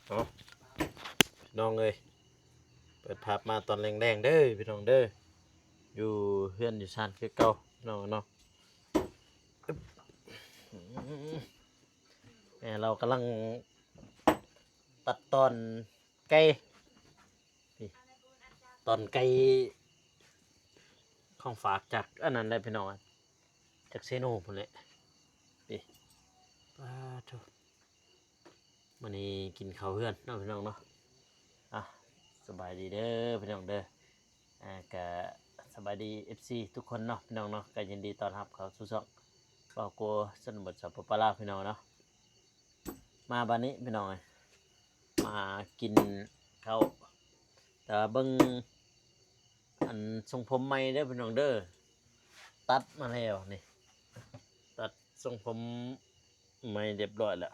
ເນາະ ພີ່ນ້ອງເອີຍ ເປີດພາບມາຕອນແລງໆເດີພີ່ນ້ອງເດີ ຢູ່ເຮືອນຢູ່ຊານຄືເກົ່າພີ່ນ້ອງເນາະ. ແມ່ລາວກຳລັງຕັດຕອນໄກ່ ນີ້ ຕອນໄກ່ຂອງຝາກຈາກອັນນັ້ນແຫຼະພີ່ນ້ອງ ຈາກເຊໂນພຸ້ນແຫຼະ. ນີ້ ປາໂທ້ ມື້ນີ້ກິນເຂົ້າເຮືອນເນາະພີ່ນ້ອງເນາະ. ອ່ະ ສະບາຍດີເດີພີ່ນ້ອງເດີ ອ່າ ກະສະບາຍດີ ເອັຟຊີ ທຸກຄົນເນາະພີ່ນ້ອງເນາະ ກະຍິນດີຕ້ອນຮັບເຂົ້າສູ່ຊ່ອງບ່າວໂກ ຊົນນະບົດ ສປປ ລາວ ພີ່ນ້ອງເນາະ. ມາບາດນີ້ພີ່ນ້ອງເອີຍ ມາກິນເຂົ້າ ແຕ່ວ່າເບິ່ງອັນຊົງຜົມໃໝ່ເດີພີ່ນ້ອງເດີ ຕັດມາແລ້ວນີ້ ຕັດຊົງຜົມໃໝ່ຮຽບຮ້ອຍແລ້ວ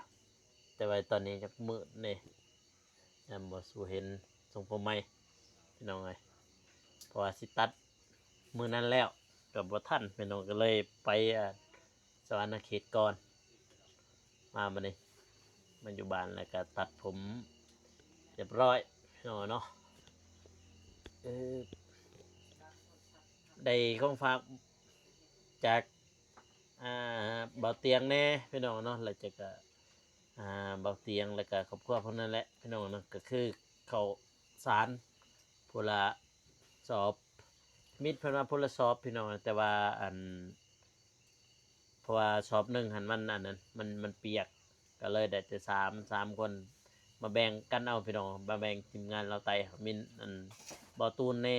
ແຕ່ວ່າຕອນນີ້ຍັງມືດແດ່ ຍັງບໍ່ສູ່ເຫັນຊົງຜົມໃໝ່ພີ່ນ້ອງເອີຍ ເພາະວ່າຊິຕັດມື້ນັ້ນແລ້ວ ກໍບໍ່ທັນພີ່ນ້ອງ ກໍເລີຍໄປ ອ່າ ສະຫວັນນະເຂດກ່ອນ. ມາບາດນີ້ ມາຢູ່ບ້ານແລ້ວກໍຕັດຜົມຮຽບຮ້ອຍເນາະ ເນາະ. ເອີ ໄດ້ຂອງຝາກຈາກ ອ່າ ບ່າວຕຽງແດ່ພີ່ນ້ອງເນາະ ແລ້ວຈາກ ອ່າ ບ່າວຕຽງ ແລ້ວກໍຄອບຄົວເພິ່ນນັ້ນແຫຼະພີ່ນ້ອງເນາະ ກໍຄືເຂົ້າສານ ຜູ້ລະສອບ ມິດເພິ່ນວ່າຜູ້ລະສອບພີ່ນ້ອງ ແຕ່ວ່າອັນ ເພາະວ່າສອບໜຶ່ງຫັ້ນມັນອັນນັ້ນ ມັນ ມັນປຽກ ກໍເລີຍໄດ້ແຕ່ສາມ ສາມຄົນ ມາແບ່ງກັນເອົາພີ່ນ້ອງ ມາແບ່ງທີມງານລາວໃຕ້ ມີອັນ ບ່າວຕູນແດ່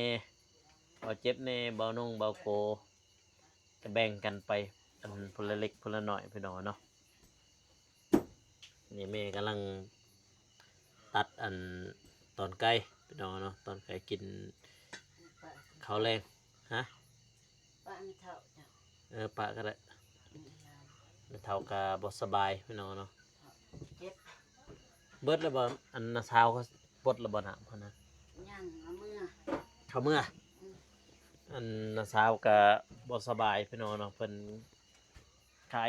ບ່າວເຈັບແດ່ ບ່າວນົງ ບ່າວໂກ ກໍແບ່ງກັນໄປ ອັນ ຄົນລະເລັກຄົນລະໜ້ອຍພີ່ນ້ອງເນາະ. ນີ້ແມ່ກຳລັງຕັດອັນຕອນໄກ່ພີ່ນ້ອງເນາະ ຕອນໄກ່ກິນເຂົ້າແລງ. ຮະ ປະແມ່ເຖົ້າເຈົ້າ ເອີ ປະກໍໄດ້ ອືມ ແມ່ເຖົ້າກໍບໍ່ສະບາຍພີ່ນ້ອງເນາະ ເຈັບ ເບິດແລ້ວບໍ່? ອັນນ້າສາວເຂົາປົດແລ້ວບໍ່ນ້ຳເຂົານະ? ຍັງ ເອົາເມືອ ເຂົາເມືອ ອືມ ອັນນ້າສາວກໍບໍ່ສະບາຍພີ່ນ້ອງເນາະ ເພິ່ນໄຂ້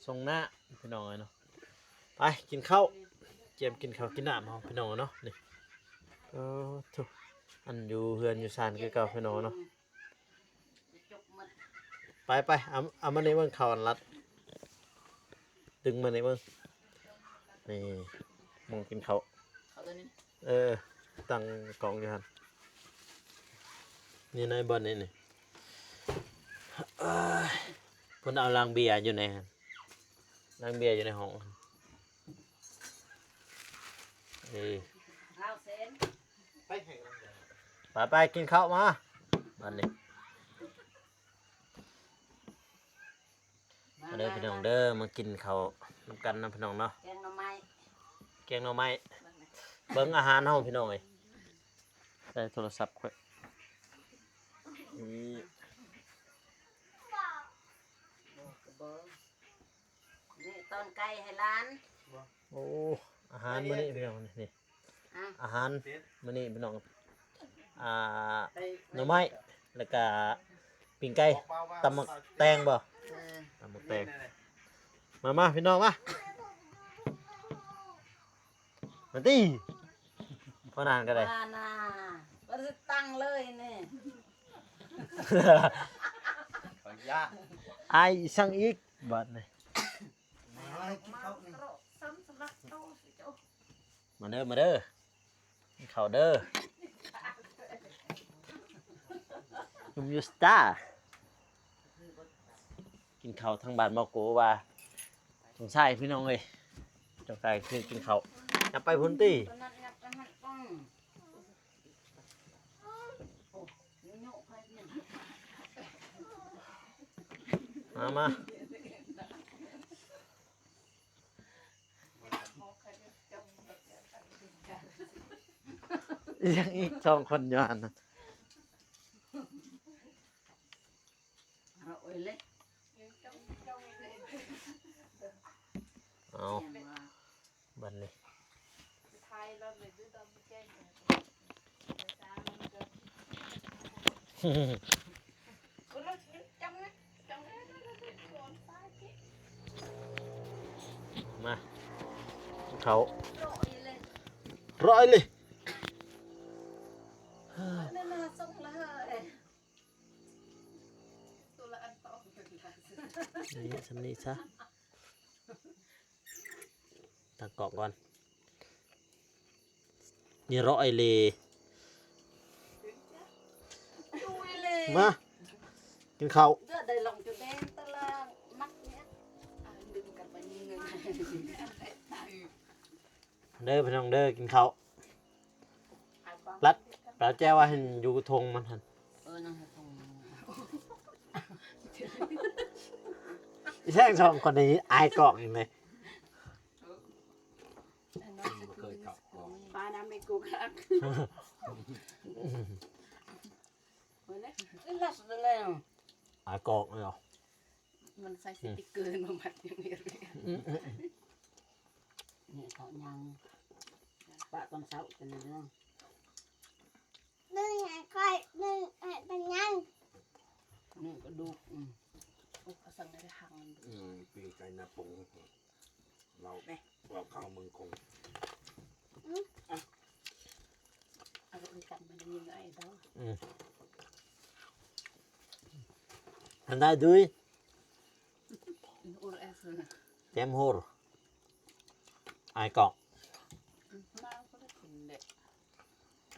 ຊົງໜ້າພີ່ນ້ອງເອີຍເນາະ. ໄປກິນເຂົ້າ ກຽມກິນເຂົ້າກິນນ້ຳເຮົາພີ່ນ້ອງເນາະ. ນີ້ ໂອ້ໂທ້ ອັນຢູ່ເຮືອນຢູ່ຊານຄືເກົ່າພີ່ນ້ອງເນາະ. ໄປໆ ເອົາ ເອົາມານີ້ເບິ່ງ ເຂົ້າອັນລັດ ດຶງມານີ້ເບິ່ງ. ນີ້ ໝ່ອງກິນເຂົ້າ ເຂົ້າຕົວນີ້ ເອີ ຕັ້ງກອງຢູ່ຫັ້ນ ນີ້ໃນບ່ອນນີ້ນີ້. ເອີຍ ເພິ່ນເອົາລັງເບຍຢູ່ໃນຫັ້ນ ລັງເບຍຢູ່ໃນຫ້ອງ. ເອີ ເອົາເສັ້ນ ໄປໃຫ້ກຳລັງໃຈ ໄປໆ ກິນເຂົ້າມາ ບາດນີ້. ມາເດີພີ່ນ້ອງເດີ ມາກິນເຂົ້ານຳກັນນະພີ່ນ້ອງເນາະ. ແກງໜໍ່ໄມ້ ແກງໜໍ່ໄມ້ ເບິ່ງອາຫານເຮົາພີ່ນ້ອງເອີຍ. ໃສ່ໂທລະສັບຂ້ອຍ ນີ້ ນີ້ຕອນໄກ່ໃຫ້ຫຼານ. ໂອ້ ອາຫານມື້ນີ້ພີ່ນ້ອງ ນີ້ ອາຫານມື້ນີ້ພີ່ນ້ອງ ອ່າ ໜໍ່ໄມ້ ແລ້ວກະປີ້ງໄກ່ ຕຳໝາກແຕງບໍ່? ເອີ ຕຳໝາກແຕງ. ມາໆ ພີ່ນ້ອງມາ ມາຕິ ພໍ່ນາງກໍໄດ້ ວ່ານະ ບໍ່ໄດ້ຕັ້ງເລີຍນີ້. ອ້າຍສັ່ງອີກບາດນີ້. ມາເດີ ກິນເຂົ້ານີ້ ມາເດີ ມາເດີ ກິນເຂົ້າເດີ ໜຸ່ມຢູສຕາ. ກິນເຂົ້າທາງບ້ານໝໍໂກວ່າ ສົງໄສພີ່ນ້ອງເອີຍ ສົງໄສຄືກິນເຂົ້າ. ຢ່າໄປພຸ້ນຕິ. ມາ ມາ ຍັງອີກສອງຄົນຢູ່ຫັ້ນນະ. ເອົາເອົາເລີຍ ເອົາ ແມ່ນວ່າ ບັດນີ້ ມາ ເຂົ້າ ຮ້ອຍເລີຍ ນັ້ນນະ ສົ່ງລະເຮີ້ຍ ໂຕລະອັນປອມ ນີ້ ສ່ຳນີ້ຊະ ຕັ້ງກ້ອງກ່ອນ. ນີ້ ຮ້ອຍເລີ ມາ ກິນເຂົ້າ ເດີ ໄດ້ລອງຈະແມ່ນຕະລາງມັກເນຍ ອ່າ ດຶງກັນໄປຍິງເງິນ ເດີພີ່ນ້ອງເດີ ກິນເຂົ້າ ລັດ ລັດແຈ້ວວ່າເຫັນຢູ່ທົ່ງມັນຫັ້ນ ເອີ ນັ້ນທົ່ງ ອີແຊງສອງຄົນນີ້ອາຍກ້ອງອີກເລີຍ. ປານຳໃນກູຄັກ ເບິ່ງເດ້ ລັດແລ້ວ ອາຍກ້ອງເນາະ ມັນໃສ່ສະຕິກເກີມາມັດຢ່າງນີ້ເລີຍ ອືມ ນີ້ເຂົາຍັງ ປະຕອນເຊົ້າກັນເນາະ ໜຶ່ງໃຫ້ຂ້ອຍ ໜຶ່ງໃຫ້ປານຍັງ ໜຶ່ງກະດູກ ອືມ ໂອ້ ເຂົາສັ່ງໃຫ້ໄດ້ຫັງ ອືມ ປີ້ງໄກ່ໜ້າປົງ ເວົ້າ ເວົ້າເຂົ້າເມືອງຄົງ ອືມ ອາ ເອົາລົງກັນມັນຍິງໄອ້ດອກ ອືມ ອັນໃດດຸຍ ໂອເລ ແຈ່ມໂຮລ ອາຍກ້ອງ ມາຄົນລະຄົນເດ້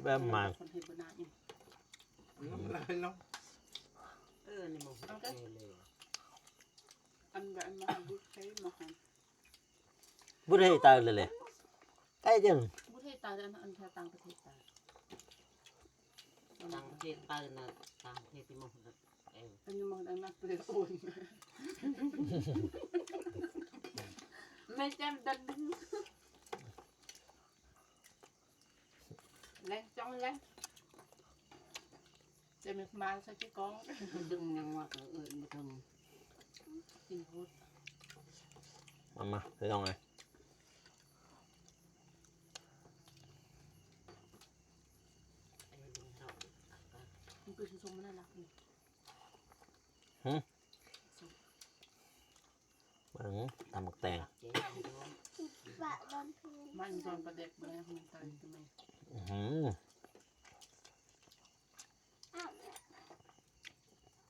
ແບບມາ ຄົນເຮັດບໍ່ໜ້າອີກ ອືມ ເອີ ນີ້ບໍ່ ເອົາເດີ ອັນໃດມາບຸດໃສ່ມາຫັ້ນ ບຸດໃຫ້ຕາຍເລີຍແຫຼະ ໄອ້ຈັ່ງ ບຸດໃຫ້ຕາຍ ອັນ ອັນທາງປະເທດຕາຍ ຕ່າງປະເທດໄປນະ ຕ່າງປະເທດທີ່ມາ ເອີ ອັນນີ້ມັນອັນນັ້ນເປັນໂອນ ແມ່ນຈັ່ງນັ້ນ ແລງຈ້ອງແລງ ຈະມີມາໃສ່ທີ່ກ້ອງ ດຶງຍັງວ່າ ເອີ ເອີ ບໍ່ເຖິງ ຊິໂຫດ ມາ ມາ ໄປລອງເລີຍ. ມັນຄືຊິສົ້ມມັນໜ້າລັກນີ້ ຫື ເບິ່ງຕຳບັກແຕງ ມັນຕອນປາແດກບໍ່ໄດ້ ມັນຕາຍ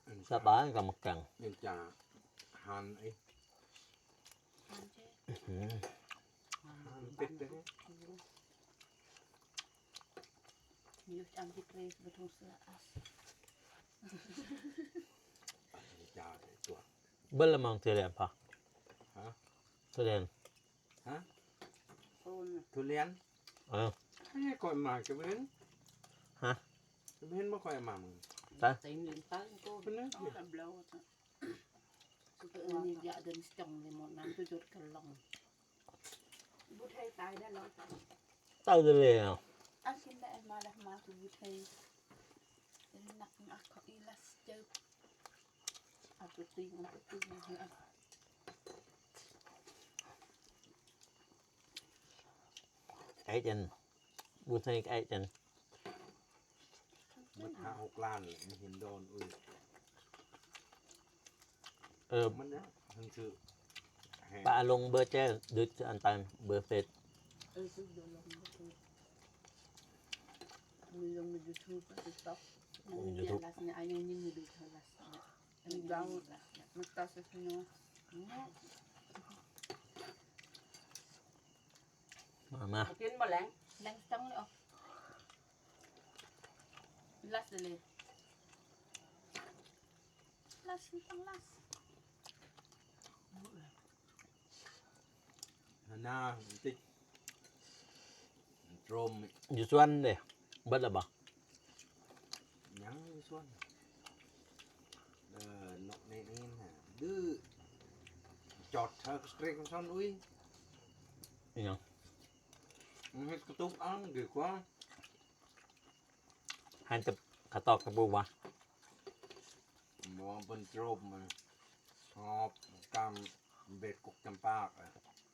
ອື ສະບາຍ ຕຳບັກແຕງ ເປັນຈາຫານເອ ຫານເຈ ຫານເປັດເດ້ ເບິດລະມັງ ທຸລຽນພະ ຮະ ທຸລຽນ ຮະ ທຸລຽນ ເອີ ຂ້ອຍມາກະເຫັນ ຮະ ເຫັນບໍ່ ຂ້ອຍມາ ຕາຍ ເຕັມເລີຍ ຕາຍ ໂຕເພິ່ນນະ ເອົາແລ້ວ ເອີ ນີ້ຢາເດີນຈັງເລີຍ ໝົດນັ້ນຄືຈົດກັນລອງ ບຸດໄທຕາຍໄດ້ລອງ ຕາຍເລີຍ ອາ ກິນໄດ້ມາແລ້ວ ມາຄືບຸດໄທ ນັກອັກເຂົາອີລັດເຈີ ອາ ໂປຣຕີນ ໂປຣຕີນ ເອີ ໄອ້ຈັນ ບຸດໄທ ໄອ້ຈັນ ໝົດຫ້າຫົກລ້ານແຫຼະ ມີເຫັນດອນ ເອີ ມັນນະ ມັນຊື່ ປະລົງເບີແຈ້ ດຶດອັນຕານເບີເຟສ ເອີ ສຸດເດີ ລົງເບີເຟສ ມີລົງໃນຢູທູບ ຕິກຕັອກ ຢູທູບ ມາ ມາ ກິນບໍ່ແລງ ແລງຈັງເລີຍ ລັດເລີຍ ລັດ ຕ້ອງລັດ ນາ ຕິດ ໂດຣມ ຢູ່ສວນເດ້ ເບິດແລ້ວບໍ່? ຍັງຢູ່ສວນ ເອີ ນົກນີ້ ນີ້ນະ ດື້ ຈອດເທີກະເກຣກມັນຊອນ ອຸ້ຍ ອີຫຍັງ? ມັນເຮັດກະຕຸກອັນດີກວ່າ ຫັ້ນແຕ່ຂະຕອກກະປູວ່າ ບໍ່ເປັນໂດຣມ ຫອບກຳ ເບັດກົກຈຳປາກ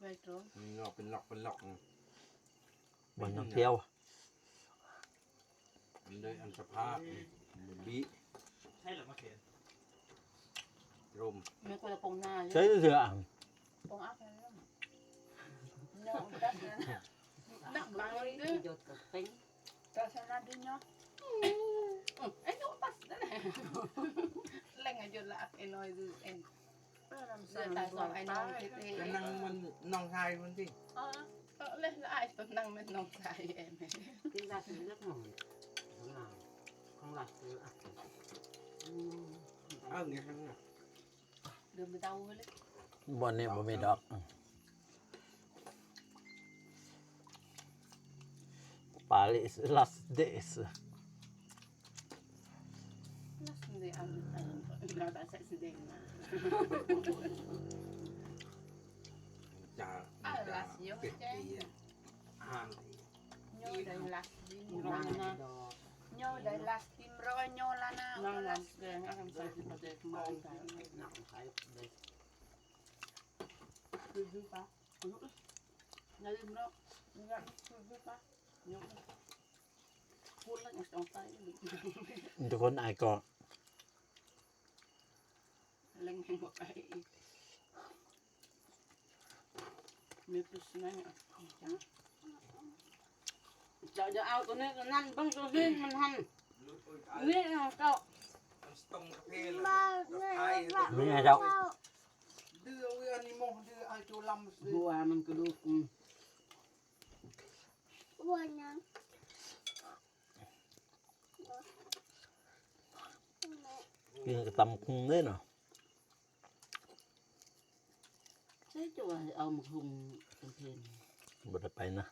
ໄວ້ໂຕ ມັນເນາະ ເປັນລັອກເປັນລັອກ ບ່ອນທ່ອງທ່ຽວ ມັນໄດ້ອັນສະພາບ ມັນບີ ໃຊ້ລະມາຂຽນ ໂດຣມ ແມ່ນຄົນລະປົງໜ້າຢູ່ ໃຊ້ເສືອ ປົງອັກ ເນາະ ດັກ ດັກບັງເດີ Jot ka peng. Ka sana dinyo. Ay, no, pas na. Lang ayo la ak enoy du en. Ơ, làm sao mà buồn ta. Cái năng mình nòng thai mình đi. Ơ, ơ, leh la ai to năng mình nòng thai em. Cái ra thì rất mỏng. Không làm, không làm thì ăn. Ơ, nghe không nè. ບໍ່ແນ່ ບໍ່ມີດອກ. ປາລິສ ລັດສະເດສ ລັດສະເດ ອັນ ອັນ ອັນ ລາວໄດ້ໃສ່ສະເດນາ ຈາ ອາ ຈາ ລັດສະເດ ເປັດ ເປັດ ອາຫານ Nyo dai las dim rana. Nyo dai las dim ro, nyo lana, nang las. Las deng akan sa di pate kemarin kan. Nang sai deh. Tujuh pa. Nang dim ro. Nang tujuh pa. Nyo. Pulang es tong tai. Itu kan ai ko. Leng heng bok ai. Ni tu senang. Jauh-jauh au tu ni nan bang tu ni man han. Ni au kau. Ni au. Dua wi ani moh dua ai tu lam. Dua man keduk. Dua nang. ກິນກັບຕຳບັກຫຸ່ງເດ້ເນາະ. ໃສຈະວ່າເອົາບັກຫຸ່ງເປັນເພນ ບໍ່ໄດ້ໄປນະ.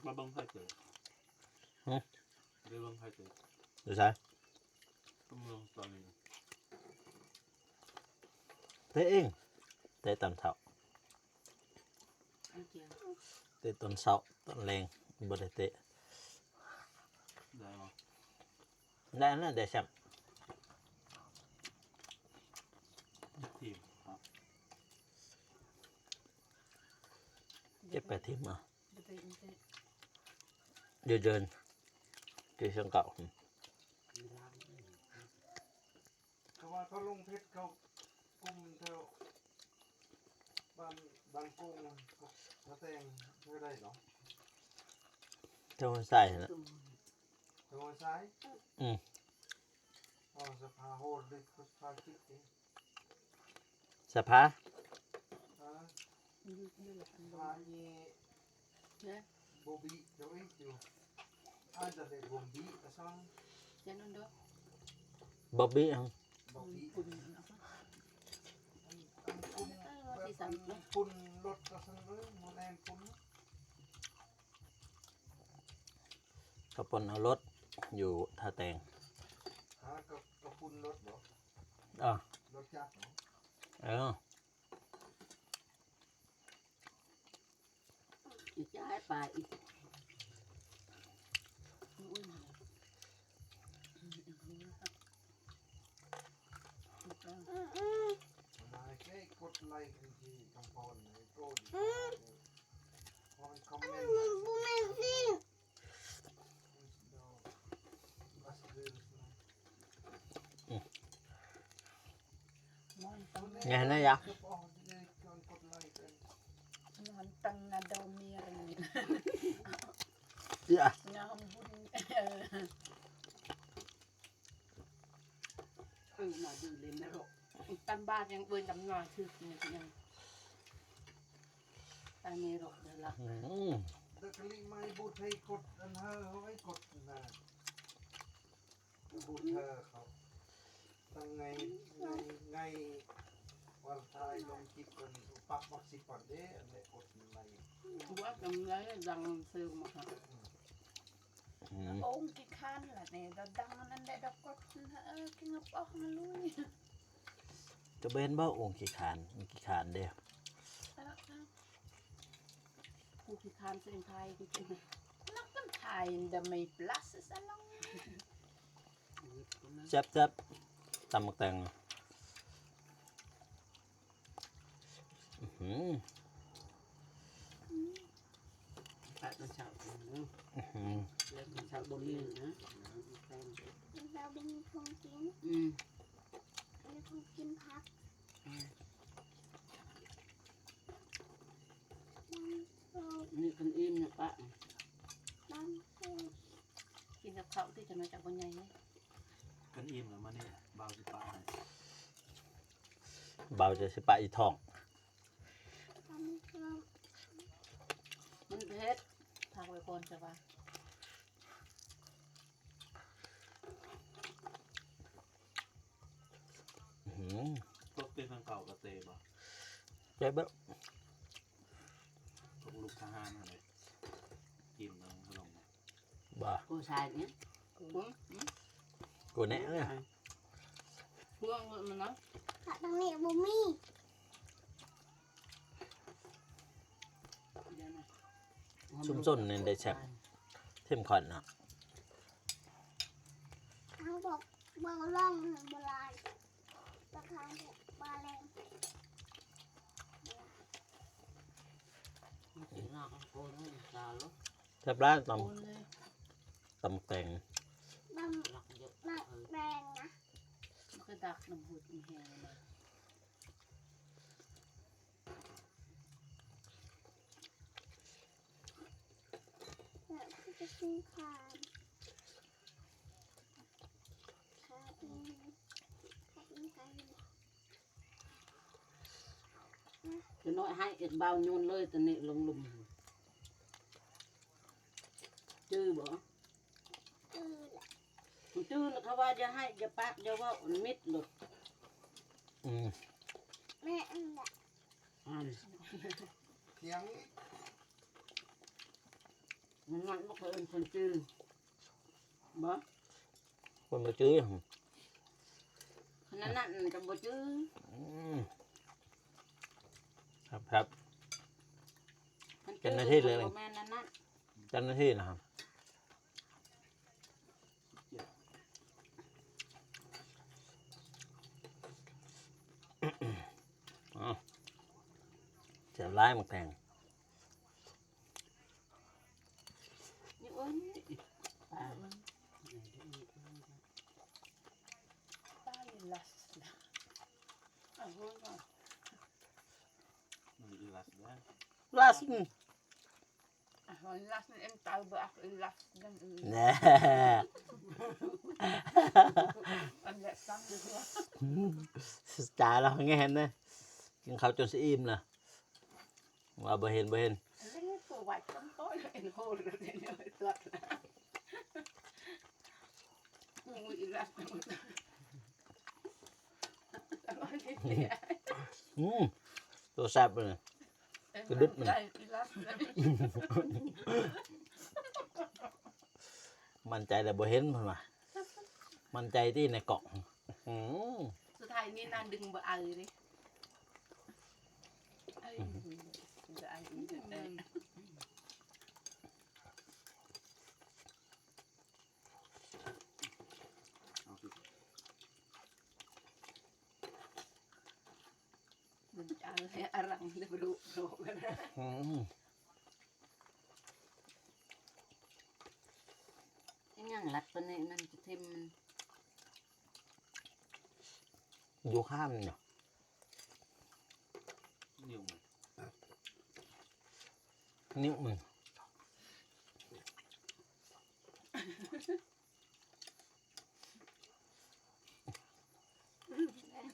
ມາເບິ່ງໃຜເຕີ. ຫຶ? ໄປເບິ່ງໃຜເຕີ. ຢູ່ໃສ? ເບິ່ງຕອນນີ້. ເຕະເອງ ເຕະຕອນເຊົ້າ ເຕະຕອນເຊົ້າ ຕອນແລງບໍ່ໄດ້ເຕະ. ໄດ້ບໍ່? ໄດ້ນະ ໄດ້ແຊມ. ທີມ ເກັບໄປທີມເອົາ. ເດີນ ເດີນ ທີ່ເຊິ່ງເກົ່າ. ເຂົາວ່າເຂົາລົງເພັດເຂົາກຸ່ມແຖວບ້ານ ບ້ານໂປ່ງ ສະແຕງເທົ່າໃດເນາະ? ແຖວຫ້ວຍຊາຍຫັ້ນແຫຼະ ແຖວຫ້ວຍຊາຍ. ອືມ ອໍ ສະພາໂຮດ ຫຼື ສະພາກິດຕິ ສະພາ ເອີ ສະພາອີ ນະ ບໍ່ບີ ເຈົ້າເອງຢູ່ ອາດຈະໄດ້ບໍ່ບີກະຊອງ ຢ່ານັ້ນເດີ ບໍ່ບີ ບໍ່ບີ ອັນ ອັນຄຸນ ເອີ ແບບ ທີ່ສຳຄັນ ຄຸນລົດກະຊອງເອີຍ ມັນແອງຄຸນ. ເຂົາປົ່ນເອົາລົດຢູ່ທ່າແຕງ. ຫາ ເຂົາ ເຂົາປຸ້ນລົດບໍ? ເອີ ລົດຈັກເນາະ. ເອີ ອີກຈະໃຫ້ປາອີກ. ນາຍເກ ກົດໄລກ໌ໃຫ້ຄຳພອນໃຫ້ໂກ ອືມ ຄອມເມັນ ບໍ່ແມ່ນຊິ ອືມ ແມ່ນນະຍະ ນອນຕັນນະດອມມີອະໄລນີ້ ຍະ ງາມບຸນ ເອີ ເອີ ມາດູເລີຍນະ ຕັນບາດຍັງເອີ້ນດຳນາ ຖືກນີ້ຍັງ ຕາເມໂຣເດີລະ ອືມ ດະກະລິໄມບູດໃຫ້ກົດອັນເຮີ ເຮົາໃຫ້ກົດນະ ບູດເຮີເຂົາ ຕັ້ງໄງ ໄງ ໄງ ວັນທາຍລົງຈິບກັນ ປັບບັກຊິປັນເດ້ ອັນເດກົດໄລ ບໍ່ກຳໄລດັງເສີມມາ ອືມ. ອືມ ໂອງຂີ້ຄ້ານລະນີ້ ດອກດັງນັ້ນແຫຼະ ດອກກົດ ເອີ ກິນກັບອອກມາລຸຍ ຈະເຫັນບໍ່ ໂອງຂີ້ຄ້ານ ຂີ້ຄ້ານເດ້ ເອີ ເອີ ຜູ້ຂີ້ຄ້ານເຊິ່ງໄທ ນັກເປັນໄທ ດະໄມປລັດສະລອງ ແຊບໆ ຕຳບັກແຕງ ອື ປາດຕອນເຊົ້າ ອື ແລ້ວຕອນເຊົ້າບໍ່ມີນະ ຕອນເຊົ້າບໍ່ມີຂອງກິນ ອື ມີຂອງກິນຜັກ ອື. ກິນກັບເຂົ້າຕິ ຈັກໜ້ອຍຈະບໍ່ໃຫຍ່ເດ້. ຄັນອີ່ມແລ້ວມານີ້ ບ່າວຊິປະໃຫ້ ບ່າວຈະຊິປະອີ່ທ້ອງ. ມັນເຜັດ ພັກໄວ້ກ່ອນ ຈະວ່າ ອືມ ພວກເປັນທາງເກົ່າກະເຕບໍ່ ເຈັບເບິ່ງ ພວກລູກທະຫານຫັ້ນເດ້ ກິນເບິ່ງຂະໜົມ ບໍ່ ກູຊາຍນີ້ ກູ ກູແນະເລີຍ ພວງມັນເນາະ ທາງນີ້ບໍ່ມີ ຊຸມຊົນນີ້ໄດ້ແຊບ ເຂັ້ມຂ້ນເນາະ ທາງບອກບໍ່ລອງບໍ່ຫຼາຍ ແຕ່ທາງບອກບໍ່ແລງ ແຊບຫຼາຍ ຕຳ ຕຳແຕງ ຕຳ ຕຳແຕງນະ ມັນຄືດັກນ້ຳຫຸດແຮງນະ. ຈະນ້ອຍໃຫ້ເອັດບ່າວໂຍນເລີຍ ຕອນນີ້ລົງລຸ່ມ ຈື່ບໍ່? ຈື່ລະ ຈື່ລະ ເຂົາວ່າຢ່າໃຫ້ ຢ່າປາກ ຢ່າເວົ້າ ມິດໂລດ ອືມ ແມ່ອັນລະ ອັນ ທຽງ ມັນມັກບໍ່ເອີ້ນຄົນຈື່ ບໍ່ ຄົນບໍ່ຈື່ ຂະໜາດນັ້ນຈະບໍ່ຈື່ ອືມ ຄັບໆ ຄັນຈື່ ເຈົ້າໜ້າທີ່ເລີຍ ບໍ່ແມ່ນອັນນັ້ນ ເຈົ້າໜ້າທີ່ນະ ອ້າວ ແຊບຫຼາຍໝາກແຕງ ນີ້ ໂອ້ຍ ປາ ປາອີລັດ ອ້າວ ໂຫ ມັນອີລັດເດ້ ລັດ Hon las en tau ba ak las dan. ແນ່ ອັນແລະ ສາມເດືອນ ຕາລາວແງນເດ້ ກິນເຂົ້າຈົນຊິອີ່ມລະ ວ່າບໍ່ເຫັນ ບໍ່ເຫັນ ອືມ ໂຕແຊບເລີຍ ກະດຸດມັນ ໝັ້ນໃຈແລ້ວບໍ່ເຫັນ ເພິ່ນວ່າ ໝັ້ນໃຈຕິໃນກ້ອງ ອືມ ສຸດທ້າຍນີ້ນາງດຶງບໍ່ເອົາເດ້ ເອີ ບໍ່ເອົາອີກແລ້ວ. ມັນຈະເອົາໃຫ້ອາລັງເລີຍ ອືມ ອີຫຍັງລັດປານນີ້ ມັນຈະຖິ້ມ ຢູ່ຂ້າງນີ້ ນິ້ວມັນ ນິ້ວມັນ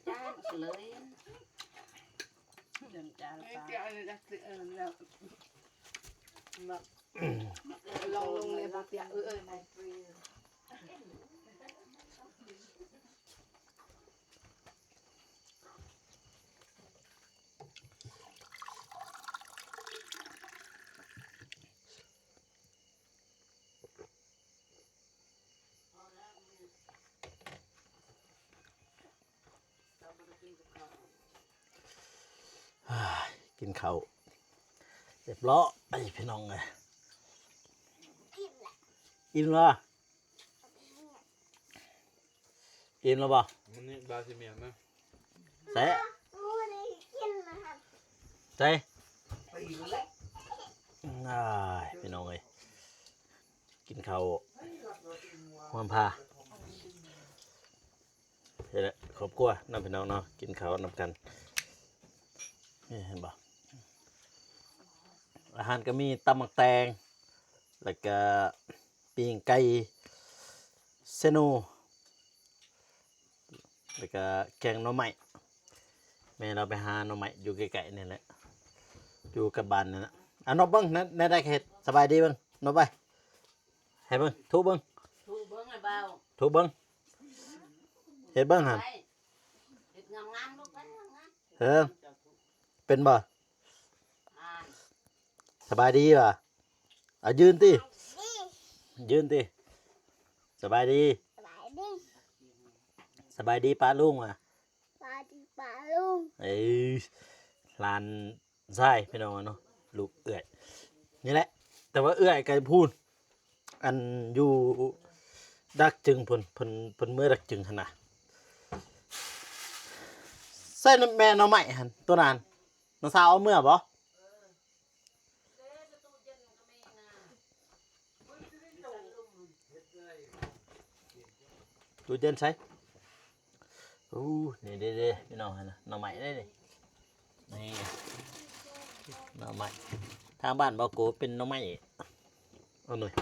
ຈານເລີຍ ເດີນຈານ ເອີ ປາ ເອີ ແລ້ວ ມາ ມາ ເອີ ລອງລົງເລີຍ ບໍ່ເປຍ ເອີ ເອີ ໄດ້. ກິນເຂົ້າຮຽບຮ້ອຍ ພີ່ນ້ອງເອີຍ ອີ່ມລະ ອີ່ມລະບໍ່? ມື້ນີ້ບາຊິເມຍນະ ແຊະ ໃສ່ ອ້າຍ ພີ່ນ້ອງເອີຍ ກິນເຂົ້າຮ່ວມພາ ເຮັດແຫຼະ ຄອບຄົວນຳ ພີ່ນ້ອງເນາະ ກິນເຂົ້ານຳກັນ ນີ້ເຫັນບໍ່? ອາຫານກໍມີ ຕຳໝາກແຕງ ແລ້ວກະປີ້ງໄກ່ເຊໂນ ແລ້ວກະແກງໜໍ່ໄມ້. ແມ່ລາວໄປຫາໜໍ່ໄມ້ຢູ່ໃກ້ໆນີ້ແຫຼະ ຢູ່ກັບບ້ານນີ້ແຫຼະ. ເອົາ ນົບເບິ່ງ ແນວ ແນວໃດເຮັດ. ສະບາຍດີເບິ່ງ ນົບໄປ ໃຫ້ເບິ່ງ ທຸເບິ່ງ ທຸເບິ່ງໃຫ້ເບົາ ທຸເບິ່ງ ເຮັດເບິ່ງຫັ້ນ ເຮັດງາມໆ ລູກ ເຮັດງາມໆ. ເອີ ເປັນບໍ່? ອ່າ ສະບາຍດີຫວາ? ເອົາ ຢືນຕິ ຢືນຕິ. ສະບາຍດີ ສະບາຍດີ ສະບາຍດີປ້າລຸງຫວາ? ສະບາຍດີປ້າລຸງ. ເອີ ຫຼານຊາຍພີ່ນ້ອງເນາະ ລູກເອື້ອຍນີ້ແຫຼະ ແຕ່ວ່າເອື້ອຍກະພຸ້ນ ອັນຢູ່ດາກຈຶງພຸ້ນ ເພິ່ນ ເພິ່ນເມືອດາກຈຶງຫັ້ນນະ. ໃສ່ແມ່ໜໍ່ໄມ້ຫັ້ນ ໂຕນັ້ນ ນ້ອງສາວເອົາເມືອບໍ່? ຕູ້ເຢັນໃສ? ໂອ້ ນີ້ເດ້ໆ ພີ່ນ້ອງຫັ້ນນະ ໜໍ່ໄມ້ເດ້ນີ້ ນີ້ໜໍ່ໄມ້ ທາງບ້ານບ່າວໂກເປັນໜໍ່ໄມ້ ເອົາໜ່ອຍ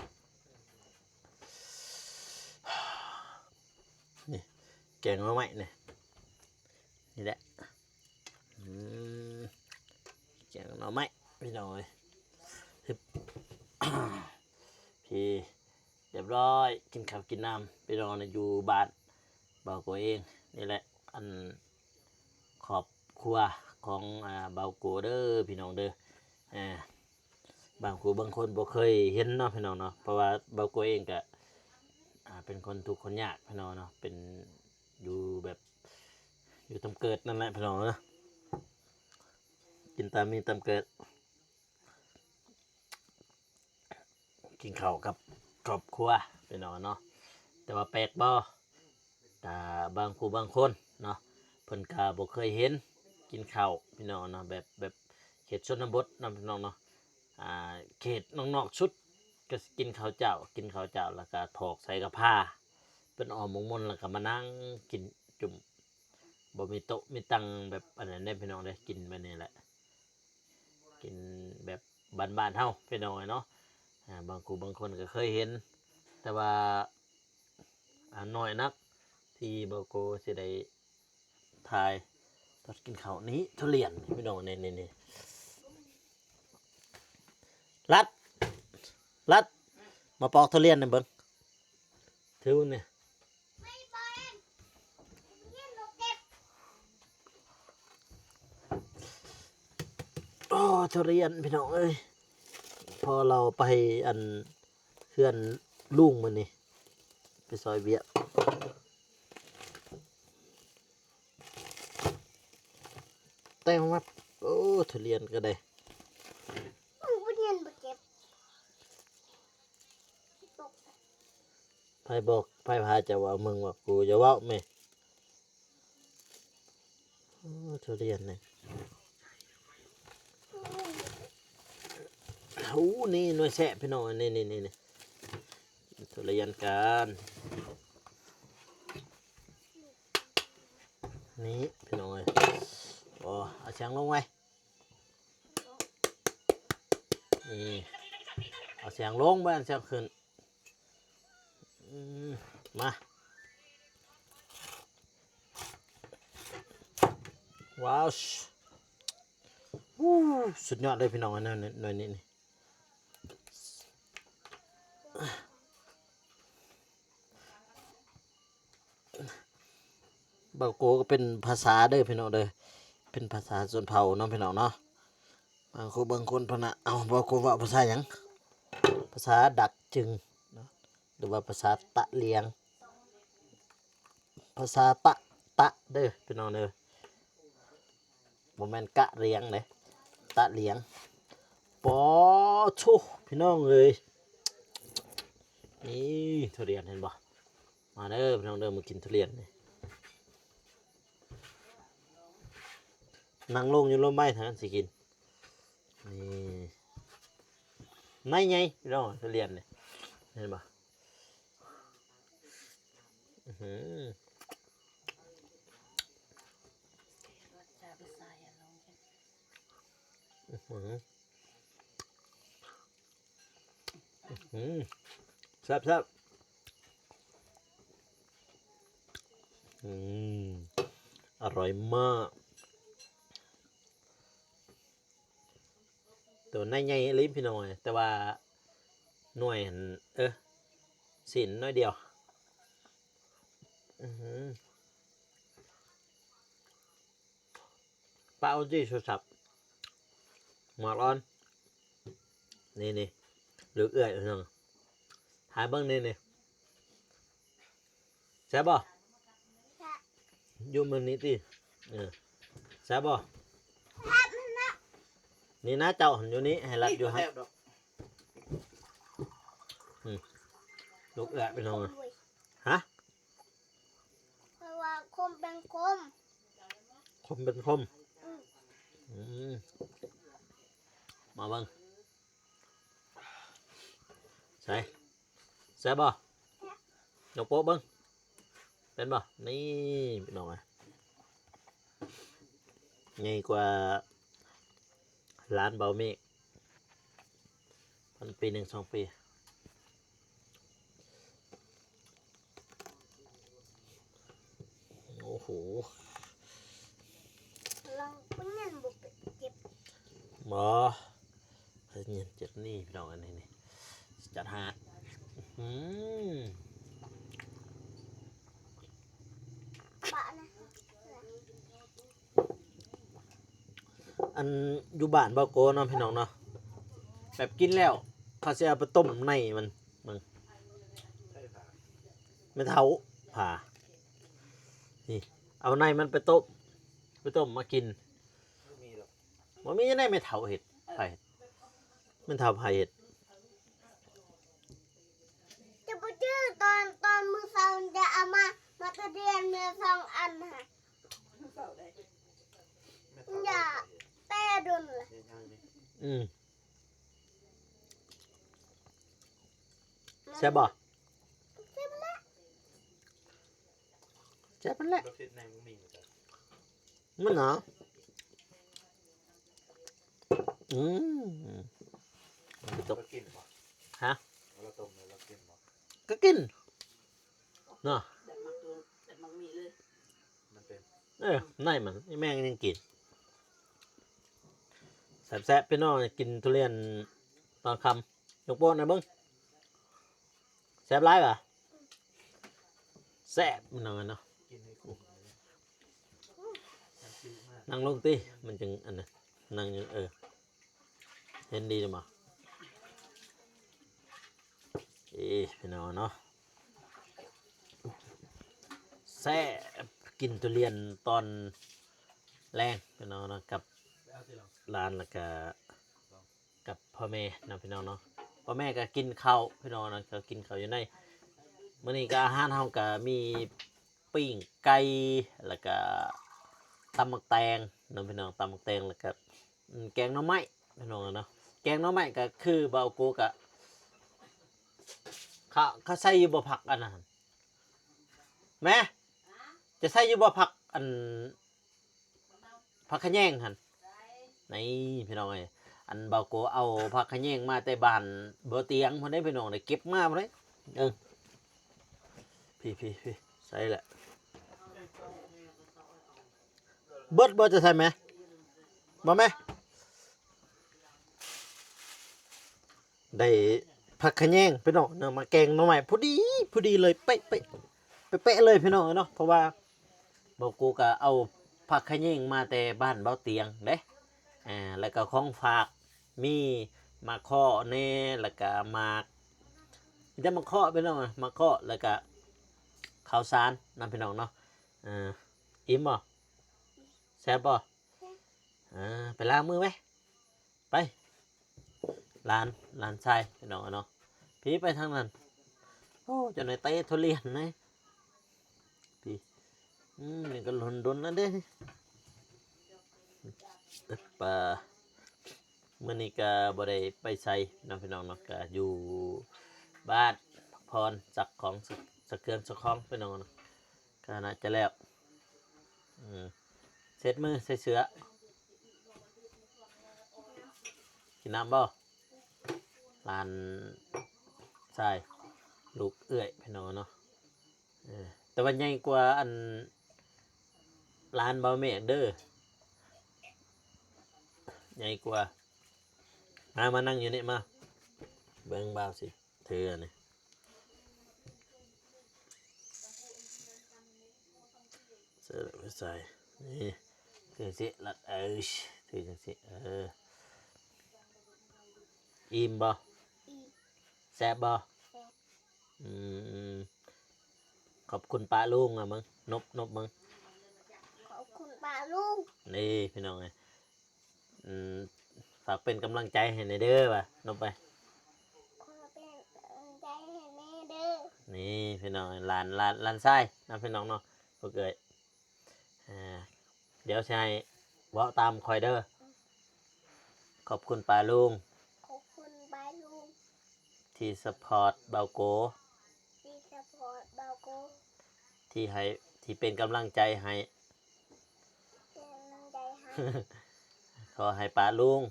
ນີ້ ແກງໜໍ່ໄມ້ນີ້ ນີ້ແຫຼະ ອືມ ແກງໜໍ່ໄມ້ພີ່ນ້ອງເອີຍ ຮຶບ ພີ້ ຮຽບຮ້ອຍ ກິນເຂົ້າກິນນ້ຳພີ່ນ້ອງ ຢູ່ບ້ານບ່າວໂກເອງນີ້ແຫຼະ ອັນ ຄອບຄົວຂອງ ອ່າ ບ່າວໂກເດີພີ່ນ້ອງເດີ ອ່າ ບາງຜູ້ບາງຄົນບໍ່ເຄີຍເຫັນເນາະພີ່ນ້ອງເນາະ ເພາະວ່າບ່າວໂກເອງກະ ອ່າ ເປັນຄົນທຸກຄົນຍາກພີ່ນ້ອງເນາະ ເປັນ ຢູ່ແບບ ຢູ່ຕາມເກີດນັ້ນແຫຼະພີ່ນ້ອງເນາະ ກິນຕາມມີຕາມເກີດ ກິນເຂົ້າກັບຄອບຄົວພີ່ນ້ອງເນາະ ແຕ່ວ່າແປກບໍ່ ກະບາງຜູ້ບາງຄົນເນາະ ເພິ່ນກະບໍ່ເຄີຍເຫັນກິນເຂົ້າພີ່ນ້ອງເນາະ ແບບ ແບບເຂດຊົນນະບົດເນາະພີ່ນ້ອງເນາະ ອ່າ ເຂດນອກໆສຸດກະຊິກິນເຂົ້າເຈົ້າ ກິນເຂົ້າເຈົ້າ ແລ້ວກະຖອກໃສ່ກະພາ ເປັນອ້ອມໝົກມົນ ແລ້ວກະມານັ່ງກິນຈຸ້ມ ບໍ່ມີໂຕະມີຕັ່ງແບບອັນນັ້ນເດ້ພີ່ນ້ອງເດ້ ກິນແບບນີ້ແຫຼະ ກິນແບບບ້ານໆເຮົາພີ່ນ້ອງເອີຍເນາະ ອ່າ ບາງຜູ້ບາງຄົນກະເຄີຍເຫັນ ແຕ່ວ່າ ອ່າ ໜ້ອຍນັກທີ່ບ່າວໂກຊິໄດ້ຖ່າຍຕອນກິນເຂົ້າ ນີ້ທຸລຽນພີ່ນ້ອງ ນີ້ໆໆ ລັດ ລັດ ມາປອກທຸລຽນໃຫ້ເບິ່ງ ຖືນີ້ ໂອ້ ທຸລຽນພີ່ນ້ອງເອີຍ ພໍລາວໄປອັນເຮືອນລຸງມື້ນີ້ ໄປຊ່ອຍວຽກ ແຕ່ວ່າ ໂອ້ ທຸລຽນກະໄດ້ ທຸລຽນບໍ່ເຈັບ ໃຜບອກ ໃຜພາເຈົ້າເວົ້າ ມຶງວ່າກູ ຢ່າເວົ້າແມ່ ໂອ້ ທຸລຽນນີ້ ໂອ້ ນີ້ໜ່ວຍແຊບພີ່ນ້ອງ ນີ້ໆໆ ທຸລຽນກັນ ນີ້ພີ່ນ້ອງເອີຍ ໂອ້ ເອົາສຽງລົງໄວ້ ນີ້ ເອົາສຽງລົງ ບໍ່ແມ່ນສຽງຂຶ້ນ ອືມ ມາ ວ້າວ ອູ້ ສຸດຍອດເລີຍພີ່ນ້ອງ ໜ່ວຍນີ້ ໜ່ວຍນີ້ນີ້ ບ່າວໂກກະເປັນພາສາເດີພີ່ນ້ອງເດີ ເປັນພາສາຊົນເຜົ່າເນາະພີ່ນ້ອງເນາະ ບາງຄົນ ບາງຄົນເພິ່ນນະ ເອົ້າ ບ່າວໂກເວົ້າພາສາຫຍັງ? ພາສາດາກຈຶງເນາະ ຫຼືວ່າພາສາຕະຫຼຽງ ພາສາຕະ ຕະເດີພີ່ນ້ອງເດີ ບໍ່ແມ່ນກະຫຼຽງເດ້ ຕະຫຼຽງ ປາໂທ້ ພີ່ນ້ອງເອີຍ ນີ້ທຸລຽນເຫັນບໍ່? ມາເດີພີ່ນ້ອງເດີ ມາກິນທຸລຽນນີ້ ນັ່ງລົງຢູ່ລົມໄມ້ ຖ້າກັນຊິກິນ ນີ້ ໃນໃຫຍ່ພີ່ນ້ອງ ທຸລຽນນີ້ ເຫັນບໍ່? ອືຫື ອືຫື. ອືມ ແຊບໆ ອືມ ອະຮ່ອຍມາກ. ໂຕໃນໃຫຍ່ອີ່ຫຼີພີ່ນ້ອງເອີຍ ແຕ່ວ່າໜ່ວຍຫັ້ນ ເອີ ຊີ້ນໜ້ອຍດຽວ. ອື ປະເອົາຕິໂທລະສັບ ໝາກອ່ອນ ນີ້ໆ ລູກເອື້ອຍພີ່ນ້ອງ ຖ່າຍເບິ່ງນີ້ໆ. ແຊບບໍ່? ແຊບ. ຢູ່ມື້ນີ້ຕິ ເອີ ແຊບບໍ່? ແຊບຫັ້ນນະ. ນີ້ນະ ເຈົ້າຫັ້ນຢູ່ນີ້ ໃຫ້ລັດຢູ່ຫັ້ນ. ອືມ ລູກເອື້ອຍພີ່ນ້ອງ. ຮະ? ເພາະວ່າຄົມເປັນຄົມ ຄົມເປັນຄົມ. ອືມ ອືມ ມາເບິ່ງ ໃສ ແຊບບໍ່? ແຊບ. ຍົກໂປະເບິ່ງ ເປັນບໍ່? ນີ້ພີ່ນ້ອງເອີຍ ໃຫຍ່ກວ່າຫຼານເບົາເມກ ມັນປີໜຶ່ງສອງປີ. ໂອ້ໂຫ ລອງເປັນຫຍັງບໍ່ເຈັບ? ບໍ່ ເປັນຫຍັງເຈັບນີ້ພີ່ນ້ອງ ອັນນີ້ນີ້ ຈັດໃຫ້. ອືມ ປະນະ. ອັນຢູ່ບ້ານບ່າວໂກເນາະພີ່ນ້ອງເນາະ ແບບກິນແລ້ວເຂົາຊິເອົາໄປຕົ້ມໃນມັນ ເບິ່ງ ແມ່ເຖົ້າຜ່າ ນີ້ ເອົາໃນມັນໄປຕົ້ມ ໄປຕົ້ມມາກິນ. ບໍ່ມີ ບໍ່ມີໃນ ແມ່ເຖົ້າເຮັດ ໃຜເຮັດ ແມ່ເຖົ້າໃຜເຮັດ? ຈະບໍ່ຈື່ຕອນ ຕອນມື້ເຊົ້າຈະເອົາມາ ມາກະດຽນແມ່ສອງອັນຫັ້ນ ຢ່າແປດົນລະ. ອືມ ແຊບບໍ່? ແຊບແຫຼະ ແຊບແຫຼະ ມັນໜາວ. ອືມ ມັນເປັນຕົວ ເຮົາກິນບໍ່? ຮະ? ເຮົາຕົ້ມແລ້ວເຮົາກິນບໍ່? ກໍກິນເນາະ ແບບໝາກໂຕ ແບບໝາກໝີ່ເລີຍ ມັນເປັນ ເອີ ໃນມັນ ອີ່ແມ່ຍັງກິນ. ແຊບໆ ພີ່ນ້ອງ ກິນທຸລຽນຕອນຄ່ຳ. ຍົກໂປ້ໃຫ້ເບິ່ງ ແຊບຫຼາຍຫວາ? ແຊບ ພີ່ນ້ອງເນາະ. ນັ່ງລົງຕິ ມັນຈຶ່ງອັນນັ້ນ ນັ່ງຢູ່ ເອີ ເຫັນດີບໍ່? ເອີ ພີ່ນ້ອງເນາະ ແຊບ ກິນທຸລຽນຕອນແລງ ພີ່ນ້ອງເນາະ ກັບຫຼານ ແລ້ວກະ ກັບພໍ່ແມ່ເນາະ ພີ່ນ້ອງເນາະ. ພໍ່ແມ່ກໍກິນເຂົ້າ ພີ່ນ້ອງເນາະ ກໍກິນເຂົ້າຢູ່ໃນ ມື້ນີ້ກໍອາຫານເຮົາກໍມີປີ້ງໄກ່ ແລ້ວກໍຕຳໝາກແຕງເນາະ ພີ່ນ້ອງ ຕຳໝາກແຕງ ແລ້ວກໍ ອືມ ແກງໜໍ່ໄມ້ ພີ່ນ້ອງເນາະ. ແກງໜໍ່ໄມ້ກໍຄືບ່າວໂກກໍ ເຂົາ ເຂົາໃສ່ຢູ່ບໍ່ ຜັກອັນນັ້ນ ແມ່ ຈະໃສ່ຢູ່ບໍ່ ຜັກອັນ ຜັກຂະແຍງຫັ້ນ ນີ້ພີ່ນ້ອງເອີຍ. ອັນບ່າວໂກເອົາຜັກຂະແຍງມາແຕ່ບ້ານບໍ່ຕຽງພຸ້ນເດ້ ພີ່ນ້ອງ ໄດ້ເກັບມາພຸ້ນເດ້. ເອີ ພີ້ໆໆ ໃສ່ລະ ເບິດບໍ່? ຈະໃສ່ແມ່ ບໍ່ແມ່? ໄດ້ຜັກຂະແຍງ ພີ່ນ້ອງເນາະ ມາແກງໜໍ່ໄມ້ ພໍດີ ພໍດີເລີຍ ເປະໆ ເປະໆເລີຍ ພີ່ນ້ອງເນາະ. ເພາະວ່າບ່າວໂກກໍເອົາຜັກຂະແຍງມາແຕ່ບ້ານເບົາຕຽງເດ້ ອ່າ ແລ້ວກໍຂອງຝາກ ມີໝາກເຄາະແດ່ ແລ້ວກໍໝາກ ມີແຕ່ໝາກເຄາະ ພີ່ນ້ອງ ໝາກເຄາະ ແລ້ວກໍເຂົ້າສານນຳ ພີ່ນ້ອງເນາະ. ເອີ ອີ່ມບໍ່? ແຊບບໍ່? ເອີ ໄປລ້າງມືໄວ້ ໄປ ຫຼານ ຫຼານຊາຍ ພີ່ນ້ອງເນາະ. ພີ້ ໄປທາງນັ້ນ. ໂອ້ ເຈົ້າໜ້ອຍເຕະທຸລຽນໃດ໋ ພີ້. ອືມ ນີ້ກໍດົນໆແລ້ວເດ້ ປາ. ມື້ນີ້ກໍບໍ່ໄດ້ໄປໃສເນາະ ພີ່ນ້ອງເນາະ ກໍຢູ່ບ້ານ ພັກຜ່ອນ ຊັກຂອງ ຊັກເຄື່ອງຊັກຂອງ ພີ່ນ້ອງເນາະ. ກໍໜ້າຈະແລ້ວ ອືມ ເຊັດມື ໃສ່ເສື້ອ. ກິນນ້ຳບໍ່? ຫຼານ ຕາຍ ລູກເອື້ອຍພີ່ນ້ອງເນາະ. ເອີ ແຕ່ວ່າໃຫຍ່ກວ່າອັນຫຼານບ່າວເມກເດີ ໃຫຍ່ກວ່າ. ມາ ມານັ່ງຢູ່ນີ້ມາ ເບິ່ງບ່າວຊິ ຖືອັນນີ້ ໃສ່ ໃສ່ ນີ້ ຖືຈັ່ງຊີ້ ລັດ ເອີ ຖືຈັ່ງຊີ້ ເອີ ອີ່ມບໍ່? ອີ່ມ. ແຊບບໍ່? ແຊບ. ອືມ ຂອບຄຸນປ້າລຸງ ເອົາເບິ່ງ ນົບ ນົບເບິ່ງ ຂອບຄຸນປ້າລຸງ. ນີ້ພີ່ນ້ອງເອີຍ ອືມ ຝາກເປັນກຳລັງໃຈໃຫ້ແດ່ເດີວ່າ ນົບໄປ ຂໍເປັນກຳລັງໃຈໃຫ້ແດ່ເດີ. ນີ້ພີ່ນ້ອງ ຫຼານ ຫຼານ ຫຼານຊາຍນະພີ່ນ້ອງເນາະ ພວກເອີຍ. ອ່າ ດຽວຊິໃຫ້ເວົ້າຕາມຂ້ອຍເດີ ຂອບຄຸນປ້າລຸງ ຂອບຄຸນປ້າລຸງ ທີ່ຊັບພອດບ່າວໂກ ທີ່ຊັບພອດບ່າວໂກ ທີ່ໃຫ້ ທີ່ເປັນກຳລັງໃຈໃຫ້ ເປັນກຳລັງໃຈໃຫ້. ຂໍໃຫ້ປ້າລຸງ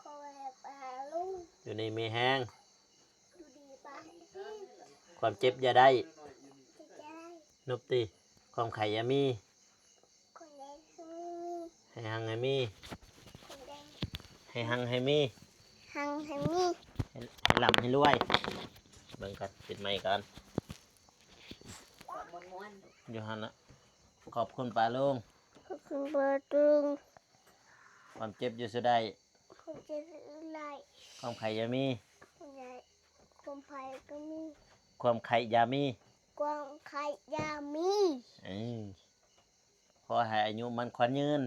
ຂໍໃຫ້ປ້າລຸງ ຢູ່ດີມີແຮງ ຢູ່ດີປານແຮງ ຄວາມເຈັບຢ່າໄດ້ ເຈັບຢ່າໄດ້ ນົບຕິ ຄວາມໄຂ້ຢ່າມີ ຄວາມໄຂ້ຢ່າມີ ໃຫ້ຮັ່ງໃຫ້ມີ ຄວາມໄຂ້ ໃຫ້ຮັ່ງໃຫ້ມີ ຮັ່ງໃຫ້ມີ ໃຫ້ ໃຫ້ລ່ຳໃຫ້ລວຍ. ເບິ່ງກ່ອນ ປິດໄມກ່ອນ ຢູ່ຫັ້ນລະ ຂອບຄຸນປ້າລຸງ ຂອບຄຸນປ້າລຸງ ຄວາມເຈັບຢ່າສູ່ໄດ້ ຄວາມເຈັບຢ່າສູ່ໄດ້ ຄວາມໄຂ້ຢ່າມີ ຄວາມໄຂ້ ຄວາມໄຂ້ກໍມີ ຄວາມໄຂ້ຢ່າມີ ຄວາມໄຂ້ຢ່າມີ ເອີ ຂໍໃຫ້ອາຍຸໝັ້ນຂວັນຍືນ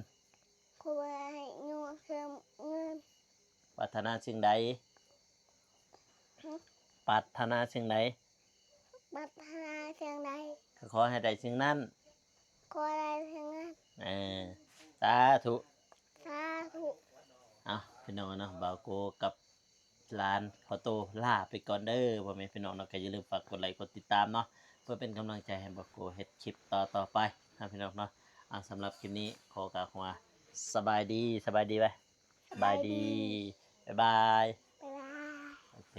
ຂໍໃຫ້ອາຍຸໝັ້ນຂວັນຍືນ ປາດຖະໜາສິ່ງໃດ ຫຶ ປາດຖະໜາສິ່ງໃດ ປາດຖະໜາສິ່ງໃດ ກໍຂໍໃຫ້ໄດ້ສິ່ງນັ້ນ ຂໍໃຫ້ໄດ້ສິ່ງນັ້ນ ເອີ ສາທຸ ສາທຸ. ເອົາ ພີ່ນ້ອງເນາະ ບ່າວໂກກັບຫຼານພໍ່ໂຕລາໄປກ່ອນເດີ ພໍ່ແມ່ພີ່ນ້ອງເນາະ ກໍຢ່າລືມຝາກກົດໄລກົດຕິດຕາມເນາະ ເພື່ອເປັນກຳລັງໃຈໃຫ້ບ່າວໂກເຮັດຄລິບຕໍ່ໆໄປນະພີ່ນ້ອງເນາະ. ເອົາ ສຳລັບຄລິບນີ້ຂໍກ່າວຄຳວ່າ ສະບາຍດີ ສະບາຍດີໄວ້ ສະບາຍດີ ບາຍບາຍ ບາຍບາຍ ໂອເຄ.